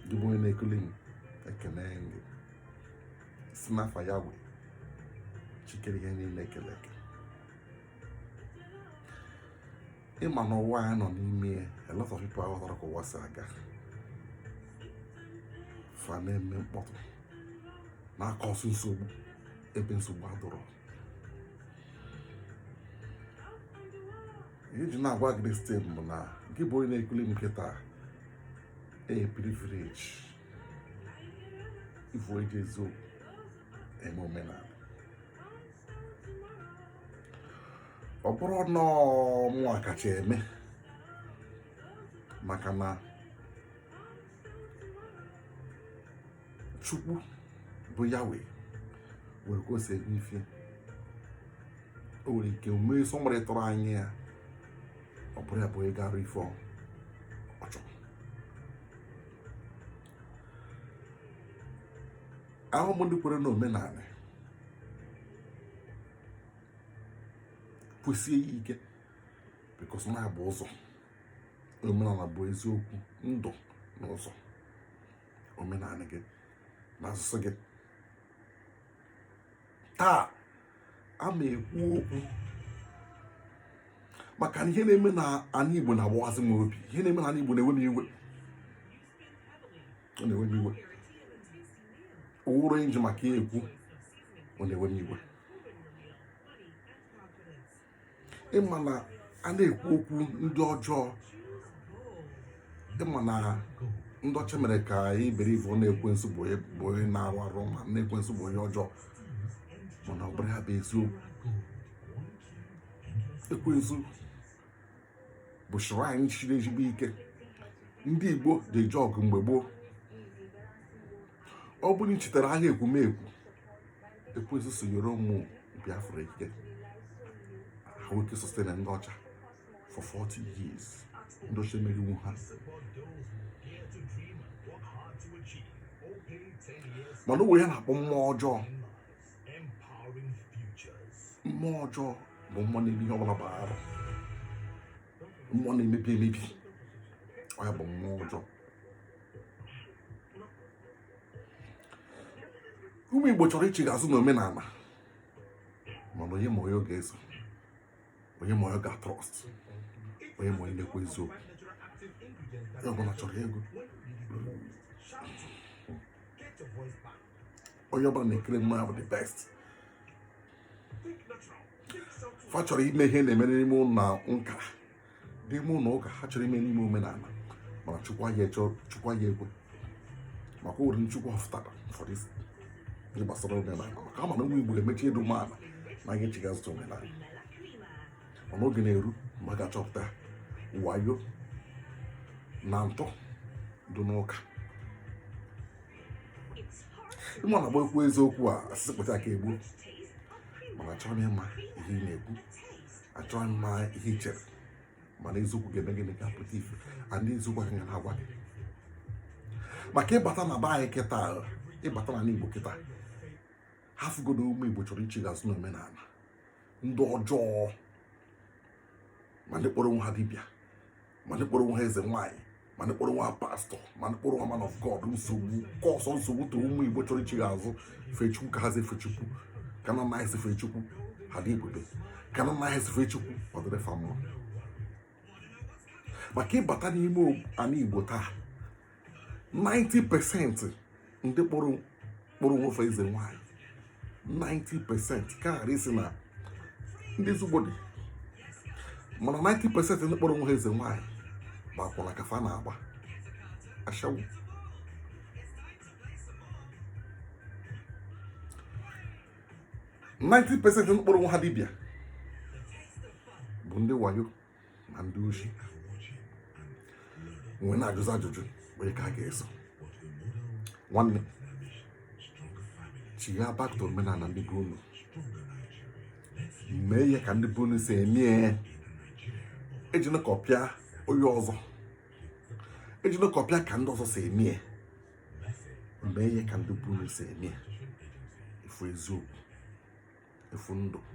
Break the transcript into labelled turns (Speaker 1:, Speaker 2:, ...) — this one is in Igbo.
Speaker 1: Gị bụ onye na-ekuli m, ekene gị si n'afa Yahweh Chi kere ihe niile ekele eke. Ị ma na ụwa anyị nọ n'ime ya, a lot of people aghọtarọ ka ụwa si aga. Fa na-eme mkpọtụ, na-acause nsogbu ebe nsogbu adụrọ. Ihe m ji na-agwa gị this thing bụ na gị bụ onye na-ekuli m kịta, a privilege ịfụ onye ji eziokwu eme omenala. Ọ bụrọ na ọ mụwa kacha eme, maka na Chukwu bụ Yahweh nwere ka o si eme ife. O nwere ike mee somebody tụrụ anya ya, ọ bụrụ ya bụ onye gara ife ọ chọrọ. Ahụ m ndị kwere na omenala kwụsie ya ike, because na bụ ụzọ omenala bụ eziokwu, ndụ na ụzọ. Omenala gị na asụsụ gị. Taa a ma ekwu okwu maka na ihe na-eme na ana Igbo na-agbawazi m obi. Ihe na-eme na ana Igbo na-ewe m iwe, ọ na-ewe m iwe. Owuru nji maka ya ekwu, ọ na-ewe m iwe. Ị ma na a na-ekwu okwu ndị ọjọọ, ị ma na ndị ọcha mere ka anyị believe na ekwensu bụ onye na-arụ arụ, ma na ekwensu bụ onye ọjọọ, mana ọ bụrọ ya bụ eziokwu. Ekwensu bụ shrine siri ezigbo ike ndị Igbo ji eje ọgụ mgbe gboo. Ọ bụrụ i chetara agha Ekwumekwu, ekwensu sonyere ụmụ Biafra ike ha nwoke sustain ndị ọcha for 40 years. Ndị ọcha emeriwu ha, mana o nwere ihe a na-akpọ mmụọ ọjọọ. Mmụọ ọjọọ bụ mmụọ na-eme ihe ọbụla bụ arụ, mmụọ na-emebi emebi. Ọ ya bụ mmụọ ọjọọ. Ụmụ Igbo chọrọ ichigha azụ n'omenala, mana onye ma onye ọ ga-eso, onye ma onye ọ ga-atrust, onye ma onye na-ekwu eziokwu? Onye ọbụla chọrọ ego, onye ọbụla na-ekiri mma bụ the best. Fa chọrọ ime ihe na-eme n'ime ụlọ ụka, n'ime ụlọ ụka, ha chọrọ ime n'ime omenala, mana Chukwu ya ekwe, maka o nwere Chukwu họpụtara for this ihe gbasara omenala, maka ama na ụmụ Igbo emechi edu umeala na aga echiga azụta omenala. Mana oge na-eru mgbe a ga-achọpụta wayo na ntọ dị n'ụka. Ịma na agba ekwu eziokwu a asịsị kpụta aka egbu, mana achọghị m ịma ihe ị na-ekwu, achọghị m ịma ihe ị chere, mana eziokwu ga-eme gịnị? Ga-apụta ife. And eziokwu aka ga na-agwa gị maka ịbata na be anyị kịta, ịbata na Igbo kịta, ha fụgodo ụmụ Igbo chọrọ ichigha azụ n'omenala. Ndị ọjọọ, ma ndị kpọrọ onwe ha dibịa, ma ndị kpọrọ onwe ha eze nwaanyị, ma ndị kpọrọ onwe ha pastọ, ma ndị kpọrọ onwe ha man of God, nsogbu cause nsogbu to ụmụ Igbo chọrọ ichigha azụ fee Chukwu ka ha si efe Chukwu, ka na anaghị esi fee Chukwu ha dị ebube, ka na anaghị esi fee Chukwu ọ dịrị fa mma. Maka ịbata n'ime ana Igbo taa, 90% ndị kpọrọ onwe fa eze nwaanyị, 90%, ka ghara isi na ndị ezigbo dị, mana 90% ndị kpọrọ onwe ha eze nwaanyị bụ akwụna ka fa na-agba ashawo. 90% ndị kpọrọ onwe ha dibịa bụ ndị wayo na ndị oshi. Nwee na-ajụzi ajụjụ, onye ka a ga-eso? Nwanne, chigha back to omenala ndị be unu, mee ihe ka ndị be unu si eme ya. Ejina kọpịa onye ọzọ, ejina kọpịa ka ndị ọzọ si eme ya. Mee ihe ka ndị be unu si eme ya, ị fụ eziokwu, ị fụ ndụ.